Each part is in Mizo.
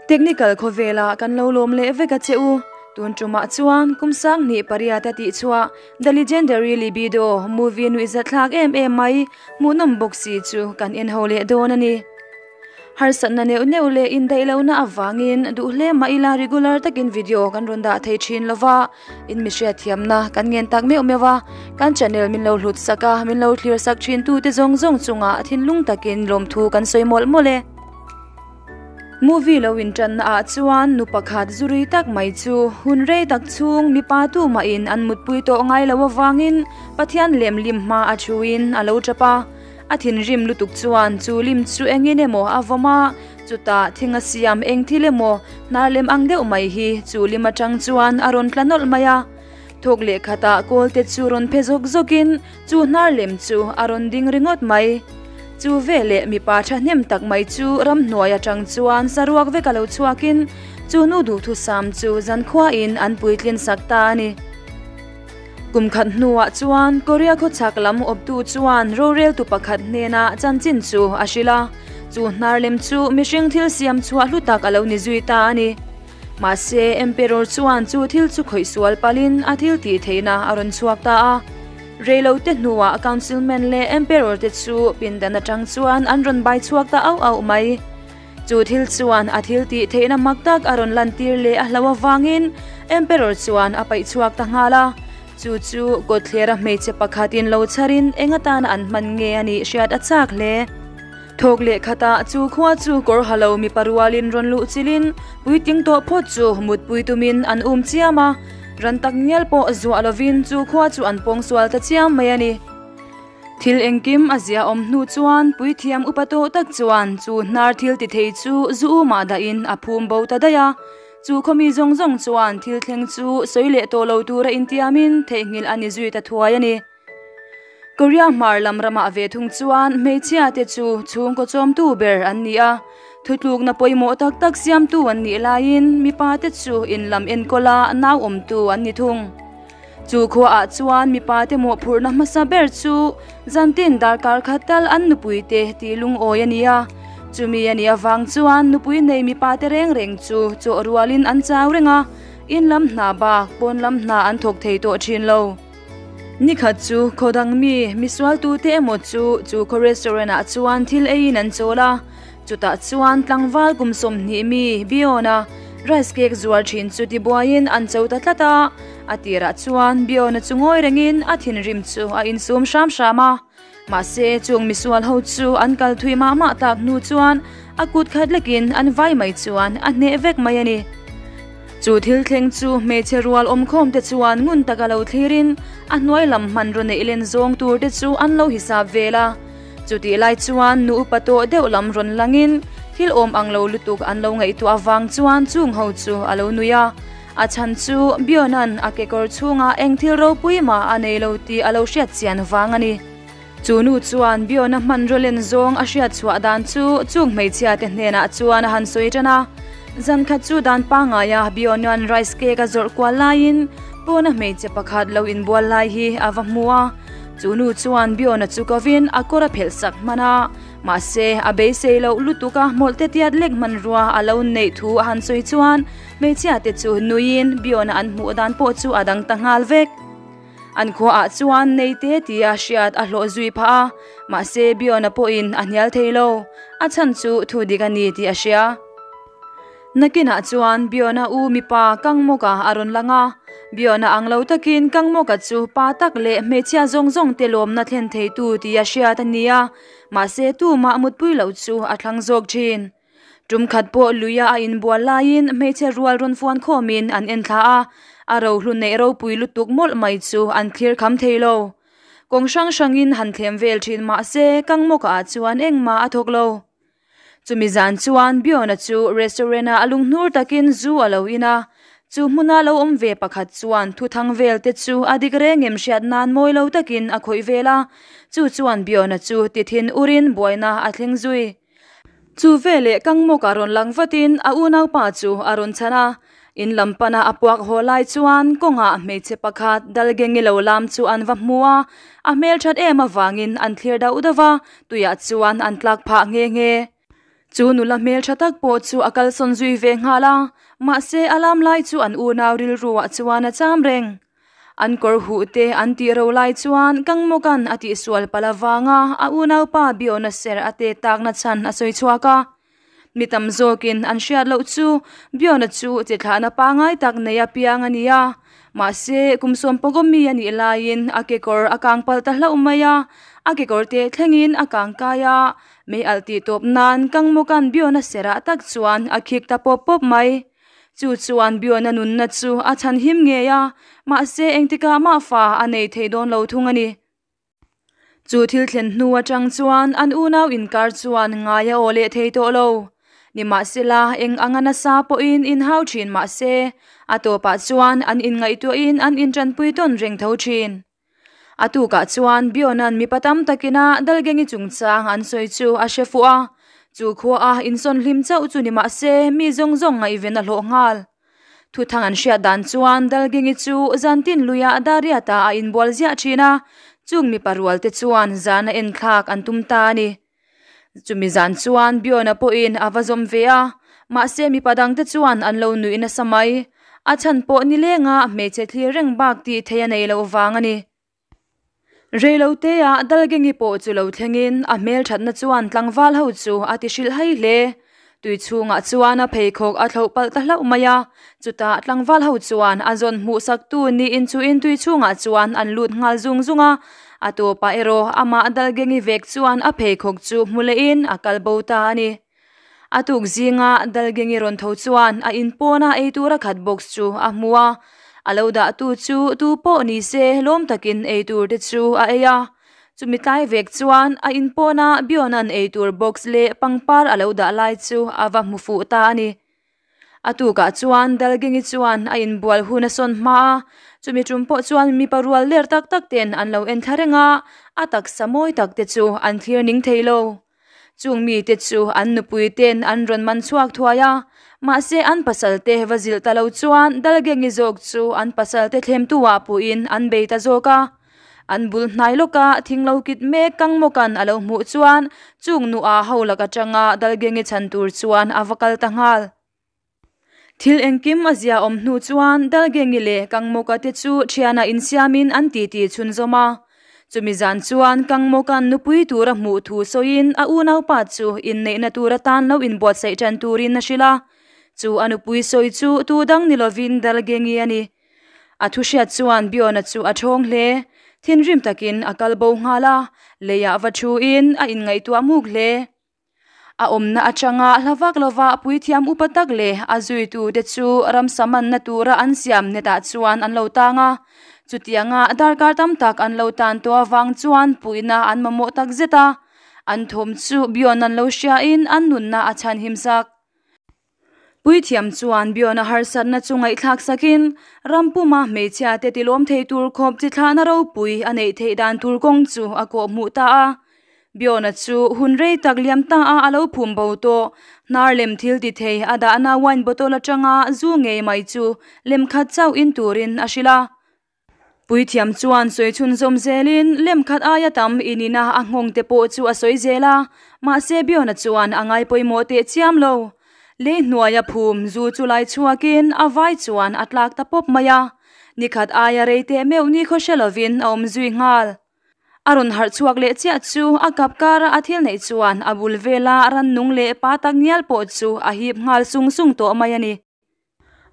Technical khawvelah kan lo lawm leh vek a che u. Tun tumah chuan kum sang hnih pariat a tih chhuah The Legendary Libido movie nuihzatthlak em em mai hmuhnawm bawk si chu kan en ho leh dawn a ni. Harsatna neuh neuh leh indaih lohna avangin duh hle mah ila regular takin video kan rawn dah thei thin lova, in mi hriatthiamna kan ngen tak meuh meuh a, kan channel min lo hlut sak a, min lo thlir sak thin tute zawng zawng chungah thinlung takin lawmthu kan sawi mawlh mawlh e. Movie lo inṭanna ah chuan nu pakhat zurui tak mai chu hun rei tak chhung mipa tumahin an mutpui tawh ngai lo avangin Pathian lem lim hma a thuin a lo ṭap a. A thinrim lutuk chuan chu lim chu engin emaw a vawm a, chutah thing a siam eng thil emaw hnar lem ang deuh mai hi chu lim aṭang chuan a rawn tla nawlh mai a. Thawk leh khatah kawlte chu rawn phe zawk zawkin chu hnar lem chu a rawn ding ringawt mai. Chu veleh mipa thahnem tak mai chu ramhnuai atang chuan saruak vek a lo chhuakin chu nu duhthusam chu zankhuain an puitlin sak ta a ni. Kum khat hnuah chuan Korea khawchhak lam awptu chuan roreltu pakhat hnenah chanchin chu a hrilh a, chu hnar lem chu mihring thil siam chhuah hlu tak a lo ni zui ta a ni. Mahse, Emperor chuan chu thil chu khawih sual palhin a thil tih theihna a rawn chhuak ta a. Reilote hnuah Councilman leh Emperor te chu pindan atang chuan an rawn bai chhuak ta auh auh mai. Chu thil chuan a thil tih theihna mak tak a rawn lantir leh a hlo avangin Emperor chuan a paih chhuak ta nghal a. Chu chu kawtthlera hmeichhe pakhatin lo chharin eng atana an hman nge a nih hriat a chak hle. Thawk leh khatah chu khua chu kawr ha lo mipa rualin rawn luh chilin puitling tawh phawt chu mutpui tumin an um chiam a, ran tak ngial pawh zuah lovin chu khua chu an pawng sual ta chiam mai a ni. Thil engkim a zia awm hnu chuan puithiam upa tawh tak chuan chu hnar thil ti thei chu zu umah dahin a phum bo ta daih a, chu khawmi zawng zawng chuan thil thleng chu sawi leh tawh lo tura intiamin theihnghilh a ni zui ta thuai a ni. Korea hmar lam ramah ve thung chuan hmeichhia te chu chhungkaw chawmtu ber an ni a, thutlukna pawimawh tak tak siamtu an nih laiin mipa te chu in lam enkawl a nau awmtu an ni thung. Chu khuaah chuan mipa te mawhphurhna hmasa ber chu zantin darkar khat tal an nupui te tih lungawi a ni a, chumi a nih avang chuan nupui nei mipa te reng reng chu chawh rualin an chau reng a, in lam hna bak pawn lam hna an thawk thei tawh thin lo. Nikhat chu khaw dang mi, misual tute emaw chu chu khaw restaurant ah chuan thil eiin an chawl a, chutah chuan tlangval kum 20 mi Biona rice cake zuar thin chu tibuaiin an cho ta tlat a, a tirah chuan Biona chu ngawi rengin a thinrim chu a insum hram hram a, mahse chung misual ho chu an kal thui mah mah tak hnu chuan a kut khat lekin an vai mai chuan a hneh vek mai a ni. Chu thil thleng chu hmeichhe rual awmkhawm te chuan ngun taka lo thlirin a hnuai lam hmanraw neih len zawng tur te chu an lo hisap vel a. Chutih lai chuan nu upa tawh deuh lam rawn langin thil awm ang lo lutuk an lo ngaihtuah avang chuan chung ho chu a lo nui a. A chhan chu Bjorn-a'n a kekawr chhungah eng thil ropui mah a nei lo tih a lo hriat chian vang a ni. Chu nu chuan Bjorn-a hmanraw len zawng a hriat chhuah dan chu chung hmeichhia te hnenah chuan a han sawi tan a. Zan khat chu dan pangaia Bjorn-a'n rice cake a zawrh kual laiin pawna hmeichhe pakhat lo inbual lai hi a va hmu a. Chu nu chuan Bjorn-a chu kovin a kawr a phelh sak hman a. Mahse, a beisei loh lutuk a hmawlh te tiat lek hmanrua a lo neih thu a han sawi chuan hmeichhia te chu nuiin Bjorn-a an hmuh dan pawh chu a dang ta nghal vek. An khuaah chuan neite tia hriat a hlawh zui phah a, mahse Biona pawhin a hnial thei lo, a chhan chu thu dik a ni tih a hria. Nakinah chuan Biona u mipa Kangmawka a rawn lang a, Biona ang lo takin Kangmawka chu pa tak leh hmeichhia zawng zawng te lawmna thlen theitu tia hriat a ni a, mahse tumah mutpui loh chu a thlang zawk thin. Tum khat pawh luia a inbual laiin hmeichhe rual rawn fuan khawmin an en thla a, a rohlu neih ropui lutuk mawlh mai chu an thlir kham thei lo. Kawng hrang hrangin han thlem vel thin mah se Kangmawkah chuan engmah a thawk lo. Chumi zan chuan Biona chu restaurant ah a lunghnur takin zu a lo in a, chu hmuna lo awm ve pakhat chuan thuthang vel te chu a dik reng em hriat nan mawi lo takin a khawih vel a, chu chuan Biona chu tithin urin buaina a thleng zui. Chu veleh Kangmawk a rawn lang vatin a unaupa chu a rawn chhan a, in lam pana a puak haw lai chuan kawngah hmeichhe pakhat Dalgengi lo lam chu an va hmu a, a hmelthat em avangin an thlir dauh dauh a, tuiah chuan an tlak phah nghe nghe. Chu nula hmeltha tak pawh chu a kalsawn zui ve nghal a, mahse a lam lai chu an unau rilru ah chuan a cham reng. An kawr huh te an tih ro lai chuan Kangmawka'n a tihsual palh avanga a unaupa Biona ser a tet takna chhan a sawi chhuak a. Mi tam zawkin an hriat loh chu Biona chu chi thlahna pangai tak nei a piang a ni a, mahse kum sawmpawkaw mi a nih laiin a kekawr a kang palh ta hlauh mai a, a kekawr te thlengin a kang kai a, mei alh tih tawp nan Kangmawka'n Biona serah tak chuan a khik ta pawp pawp mai. Chu chuan Biona nunna chu a chhanhim ngei a, mahse engtikah mah fa a nei thei dawn lo thung a ni. Chu thil thlen hnu atang chuan an unau inkar chuan ngai a aw leh thei tawh lo. Nimahsela, eng anga nasa pawhin inhau thin mah se, a tawpah chuan an inngaihtuahin an intanpui tawn reng tho thin. A tukah chuan Biona'n mipa tam takina Dalgengi chungchang an sawi chu a hre fuh a, chu khuaa insawn hlim chauh chu ni mah se mi zawng zawng ngaihven a hlawh nghal. Thuthang an hriat dan chuan Dalgengi chu zantin luia Dariata a inbual ziah thin a, chung mipa rual te chuan zan a enthlak an tum ta a ni. Chumi zan chuan Biona pawhin a va zawm ve a, mahse mipa dang te chuan an lo nuih nasa mai. A chhan pawh nilenga hmeichhe thlir reng bak tih thei a nei loh vang a ni. Reiloteah Dalgengi pawh chu lo thlengin a hmelthatna chuan tlangval ho chu a ti hrilh hai hle. Tui chhungah chuan a pheikhawk a thloh palh ta hlauh mai a, chutah tlangval ho chuan a zawn hmuhsaktu niin chuin tui chhungah chuan an lut nghal zung zung a, a tawpah erawh amah Dalgengi vek chuan a pheikhawk chu hmu lehin a kal bo ta a ni. A tuk zinga Dalgengi rawn tho chuan a inpawna eitur a khat box chu a hmu a, a lo dahtu chu tu pawh ni se lawm takin eitur te chu a ei a. Chumi tlai vek chuan a inpawna Biona'n eitur box leh pangpar a lo dah lai chu a va hmu fuh ta a ni. A tukah chuan Dalgengi chuan a inbual hun a sawn hma a, chumi tum pawh chuan mipa rual ler tak tak ten an lo en thla reng a, a taksa mawi tak te chu an thlir ning thei lo. Chung mite chu an nupui ten an rawn man chhuak thuai a, mahse an pasal te va zilh ta lo chuan Dalgengi zawk chu an pasal te thlemtu ah puhin an bei ta zawk a. An bul hnai lawka thing lo kit mek Kangmawka'n a lo hmuh chuan chung nu ah ho lak atanga Dalgengi chhan tur chuan a va kal ta nghal. Thil engkim a zia awm hnu chuan Dalgengi leh Kangmawka te chu thianah insiamin an titi chhunzawm a. Chumi zan chuan Kangmawka'n nupui tura hmuh thu sawiin a unaupa chu inneihna tur atan lo inbuatsaih tan turin a hrilh a. Chu a nupui sawi chu tu dang ni lovin Dalgengi a ni. A thu hriat chuan Biona chu a thawng hle. Thinrim takin a kal bo nghal a, leiah va thuin a inngaihtuah muk hle. A awmna atanga hla vak lova puithiam upa tak leh a zuitute chu ramsa manna tura an siam netah chuan an lo tang a. Chutianga darkar tam tak an lo tan tawh avang chuan puihna an mamawh tak zet a. An thawm chu Bjorn an lo hriain an nunna a chhanhim sak. Puithiam chuan Biona harsatna chu ngaihthlak sakin, ram puma hmeichhia te tilawm thei tur khawp chi thlahna ropui a neih theih dan tur kawng chu a kawh hmuh ta a. Biona chu hun rei tak liam ta a a lo phum bo tawh. Hnar lem thil ti thei a dahna wine bottle atanga zu ngei mai chu lem khat chauh in turin a hrilh a. Puithiam chuan sawi chhunzawm zelin lem khat aia tam inina a nghawng te pawh chu a sawi zel a, mahse Biona chuan a ngai pawimawh teh chiam lo. Lei hnuaia phum zu chu lai chhuakin a vai chuan a tlak ta pawp mai a, nikhat aia rei teh meuh ni khaw hre lovin a awm zui nghal. A rawn harh chhuak leh chiah chu a kap kara a thil neih chuan a bul vela rannung leh pa tak ngial pawh chu a hip nghal sung sung tawh mai a ni.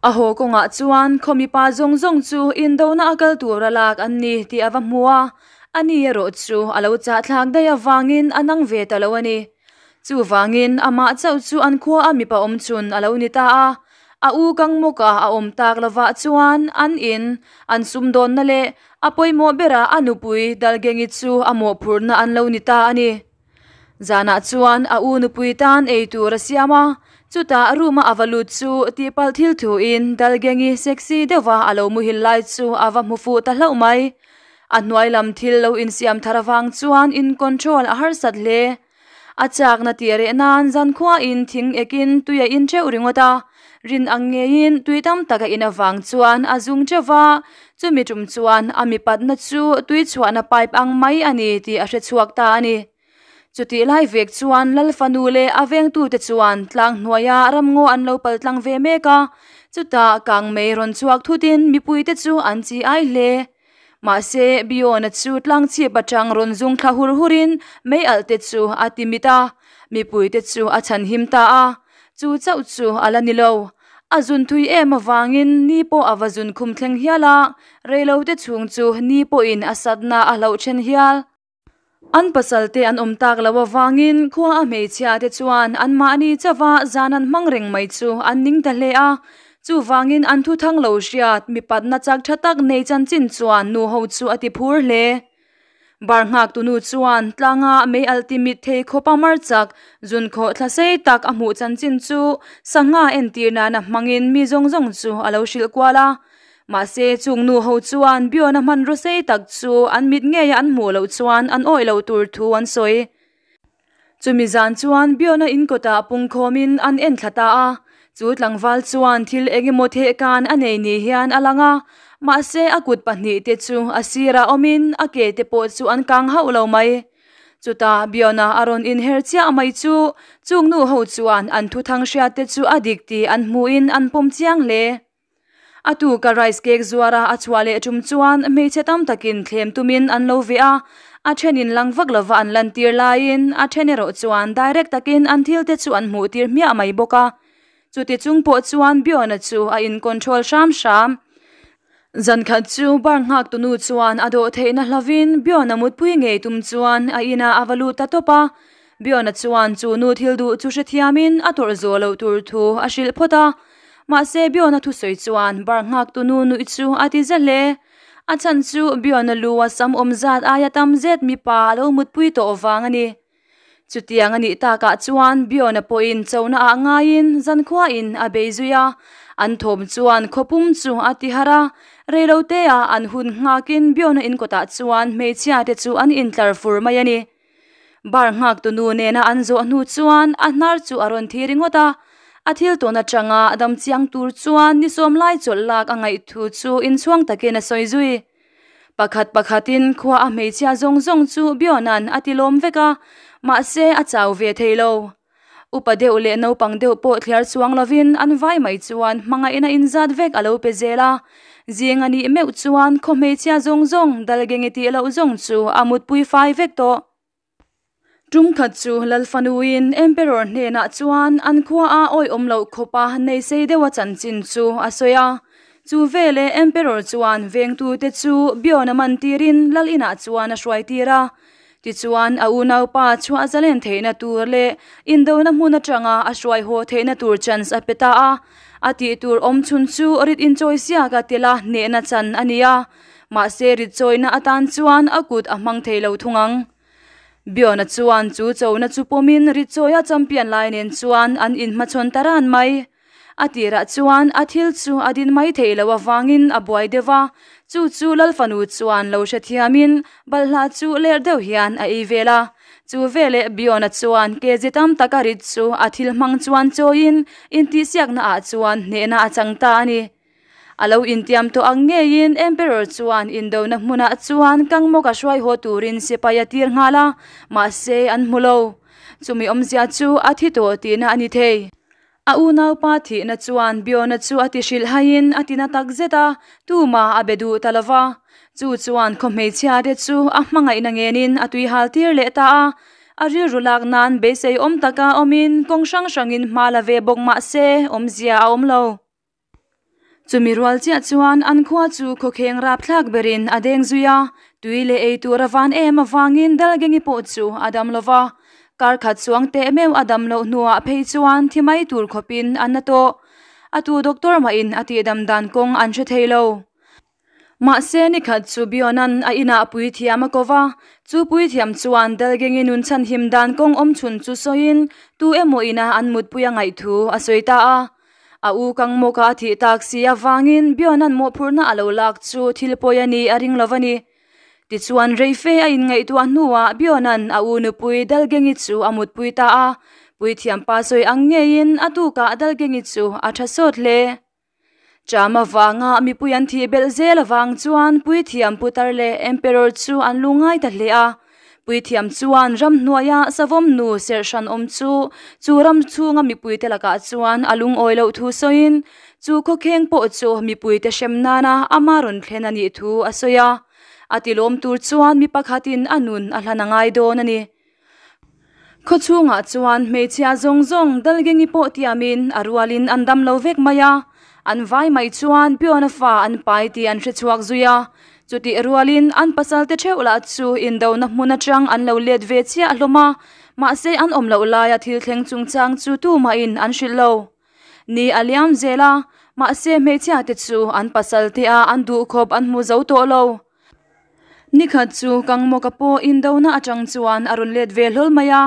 A haw kawngah chuan khaw mipa zawng zawng chu indona a kal tur a lak an ni tih a va hmu a, ani erawh chu a lo chahthlak daih avangin a nang ve ta lo a ni. Chuvangin amah chauh chu an khua a mipa awm chhun a lo ni ta a, a u Kangmawka a awm tak lovah chuan an in, an sumdawnna leh a pawimawh bera a nupui Dalgengi chu a mawhphurhna an lo ni ta a ni. Zanah chuan a u nupui tan ei tur a siam a, chutah room a ava lut chu tihpalh thil thuin Dalgengi sexy deuha a lo muhil lai chu a va hmu fuh ta hlauh mai. A hnuai lam thil lo insiam thar avang chuan in control a harsat hle. A chakna tih reh nan zankhuain thing ekin tui a in teuh ringawt a, rin ang ngeiin tui tam tak a in avang chuan a zung teuh va, chumi tum chuan a mipatna chu tui chhuahna pipe ang mai a ni tih a hre chhuak ta a ni. Chutih lai vek chuan Lal fanu leh a vengtute chuan tlang hnuaia ramngaw an lo pal tlang ve mek a, chutah kangmei rawn chhuak thutin mipuite chu an chi ai hle. Mahse, Biona chu tlang chhip atang rawn zung thla hur hurin mei alh te chu a ti mit a, mipuite chu a chhanhim ta a. Chu chauh chu a la ni lo. A zun thui em avangin ni pawh a va zun khum thleng hial a, reilote chhung chu ni pawhin a satna a hlauh then hial. An pasal te an awm tak loh avangin khua a hmeichhia te chuan anmahni chauha zan an hmang reng mai chu an ning ta hle a. Chuvangin an thuthang lo hriat mipatna chak tha tak nei chanchin chuan nu ho chu a ti phur hle. Bar nghak tunu chuan tlanga mei alh ti mit thei khawp a mar chak zun khawh thla sei tak a hmuh chanchin chu sangha entir nana hmangin mi zawng zawng chu a lo hrilh kual a. Mahse, chung nu ho chuan Biona hmanraw sei tak chu an mit ngeia an hmuh loh chuan an awih loh tur thu an sawi. Chumi zan chuan Biona in kawtah pungkhawmin an en thla ta a, chu tlangval chuan thil eng emaw thehkan a nei ni hian a lang a, mahse a kut pahnihte chu a sirah awmin a ke te pawh chu an kang hauh lo mai. Chutah Biona a rawn inher chiah mai chu chung nu ho chuan an thuthang hriatte chu a dik tih an hmuhin an pawm chiang hle. A tuka rice cake zuara a chhuah leh tum chuan hmeichhe tam takin thlem tumin an lo veh a, a thenin lang vak lova an lantir laiin a then erawh chuan direct takin an thil te chu an hmuh tir hmiah mai bawk a. Chuti chung pawh chuan Biona chu a in control hram hram. Zan khat chu bar nghak tunu chuan a dawh theihna hlovin Biona mutpui ngei tum chuan a inah a va lut ta tawp a. Biona chuan chu nu thil duh chu hrethiamin a tawrh zawh loh tur thu a hrilh phawt a. Mahse Biona thusawi chuan bar nghak tunu nuih chu a ti za hle. A chhan chu Biona lu a sam awm zat aia tam zet mipa a lo mutpui tawh vang a ni. Chutiang a nih takah chuan Biona pawhin chona ah ngaiin zankhuain a bei zui a. An thawm chuan khawpum chu a ti harh a. Reiloteah an hun nghakin Biona inkawtah chuan hmeichhia te chu an intlar fur mai a ni. Bar nghak tunu nena an zawh hnu chuan a hnar chu a rawn thi ringawt a, a thil tawn atanga dam chiang tur chuan ni sawm lai chawlh lak a ngaih thu chu inchhuang takin a sawi zui. Pakhat pakhatin khua a hmeichhia zawng zawng chu Biona'n a ti lawm vek a, mahse a chau ve thei lo. Upa deuh leh naupang deuh pawh thliar chuang lovin an vai mai chuan hmangaihna inzat vek a lo pe zel a. Zing a nih meuh chuan khaw hmeichhia zawng zawng dalgeng i tih loh zawng chu a mutpui fai vek tawh. Tum khat chu Lalfanuin Emperor hnenah chuan an khua a awihawm loh khawpa nei sei deuha chanchin chu a sawi a. Chu veleh Emperor chuan vengtute chu Biona man tirin Lal inah chuan a hruai tir a. Tichuan, a unaupa chhuah zalen theihna tur leh indona hmun atanga a hruai haw theihna tur chance a pe ta a. A tih tur awm chhun chu rit inchawi siak a tila hnehna chan a ni a, mahse rit chawina atan chuan a kut a hmang thei lo thung ang. Biona chuan chu chona chu pawmin rit chawia champion lai nen chuan an inhmachhawn ta ran mai. A tirah chuan a thil chu a din mai theih loh avangin a buai deuh a, chu chu Lal fanu chuan lo hrethiamin balhla chu ler deuh hian a ei vel a. Chu veleh Biona chuan kg tam tak a rit chu a thil hmang chuan chawiin intihsiakna ah chuan hnehna a chang ta a ni. A lo intiam tawh ang ngeiin Emperor chuan indona hmunah chuan Kangmawk a hruai haw turin sipai a tir nghal a, mahse an hmu lo. Chumi awmzia chu a thi tawh tihna a ni thei. A unaupa thihna chuan Biona chu a ti hrilh haiin a tina tak zet a, tumah a be duh ta lo va. Chu chuan khaw hmeichhia te chu a hmangaihna ngenin a tui hal tir leh ta a. A rilru lak nan beisei awm taka awmin kawng hrang hrangin hma la ve bawk mah se awmzia a awm lo. Chumi rual chiah chuan an khua chu khawkheng rapthlak berin a deng zui a, tui leh ei tur a van em avangin Dalgengi pawh chu a dam lo va. Kar khat chuang teh meuh a dam loh hnuah phei chuan thi mai tur khawpin a na tawh. A tu doctor mahin a tihdam dan kawng an hre thei lo. Mahse nikhat chu Biona'n a inah puithiam a ko va, chu puithiam chuan Dalgengi nun chhanhim dan kawng awm chhun chu sawiin tu emaw ina an mutpui a ngaih thu a sawi ta a. A u Kangmawka a thih tak si avangin Biona'n mawhphurhna a lo lak chu thil pawi a ni a ring lo va ni. Tichuan reife a inngaihtuah hnuah Biona'n a u nupui Dalgengi chu a mutpui ta a, puithiam pa sawi ang ngeiin a tukah Dalgengi chu a tha sawt hle. Cham avanga mipui an thih belh zel avang chuan puithiam putar leh emperor chu an lu ngai ta hle a. Puithiam chuan ramhnuaia savawm nu serh hran awm chu chu ram chhunga mipuite lakah chuan a lungawi loh thu sawiin chu khawkheng pawh chu mipuite hrem nana ama rawn thlen a nih thu a sawi a. A tilawm tur chuan mi pakhatin a nun a hlan a ngai dawn a ni. Khaw chhungah chuan hmeichhia zawng zawng Dalgengi pawh tiamin a rualin an dam lo vek mai a, an vai mai chuan Piona fa an pai tih an hre chhuak zui a. Chutih rualin an pasalte theuh lah chu indona hmun atang an lo let ve chiah hlawm a, mahse an awm loh laia thil thleng chungchang chu tumahin an hrilh lo. Ni a liam zel a, mahse hmeichhia te chu an pasalte a an duhkhawp an hmu zo tawh lo. Nikhat chu Kangmawka pawh indona atang chuan a rawn let ve hlawl mai a,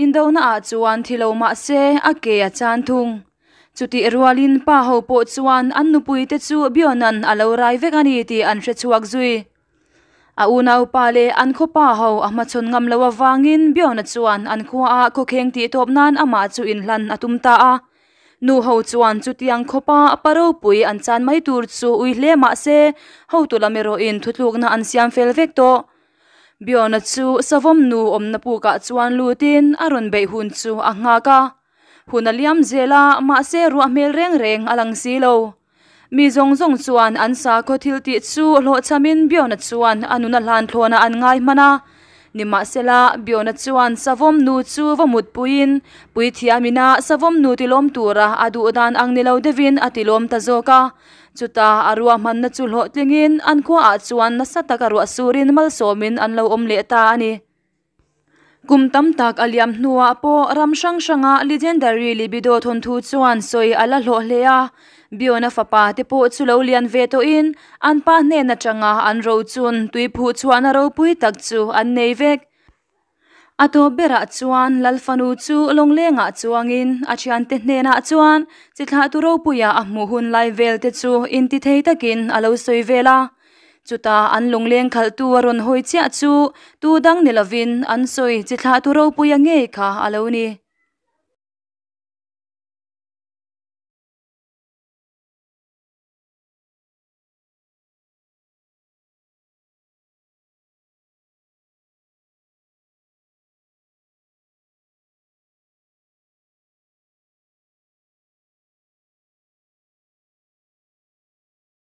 indona ah chuan thi lo mahse a ke a chan thung. Chutih rualin pa ho pawh chuan an nupui te chu Biona'n a lo rai vek a ni tih an hre chhuak zui. A unaupa leh an khawpa ho a hmachhawn ngam loh avangin Biona chuan an khuaah khawkheng tih tawp nan amah chu inhlan a tum ta a. Nu ho chuan chutiang khawpa pa ropui an chan mai tur chu ui hle mah se hotu lam erawhin thutlukna an siam fel vek tawh. Biona chu savawm nu awmna pukah chuan lutin a rawn beih hun chu a nghak a. Hun a liam zel a, mahse ruah hmel reng reng a lang si lo. Mi zawng zawng chuan an sakhaw thil tih chu hlawhchhamin Biona chuan a nuna hlanthlawnah an ngai hman a. Nimahsela, Biona chuan savawm nu chu va mutpuiin puithiamina savawm nu tilawm tura a duh dan ang ni lo deuhin a tilawm ta zawk a. Chutah a ruahmanna chu hlawhtlingin an khuaah chuan nasa taka ruah surin malsawmin an lo awm leh ta a ni. Kum tam tak a liam hnuah pawh ram hrang hranga legendary libido thawnthu chuan sawi a la hlawh hle a. Biona fapa te pawh chu lo lian ve tawhin an pa hnen atanga an rochun tui phuh chhuahna ropui tak chu an nei vek. A tawp berah chuan Lal fanu chu lawnglengah chuangin a thiante hnenah chuan chi thlahtu ropuia a hmuh hun lai vel te chu intithei takin a lo sawi vel a. Chutah an lungleng khalhtu a rawn hawi chiah chu tu dang ni lovin an sawi chi thlahtu ropuia ngei kha a lo ni.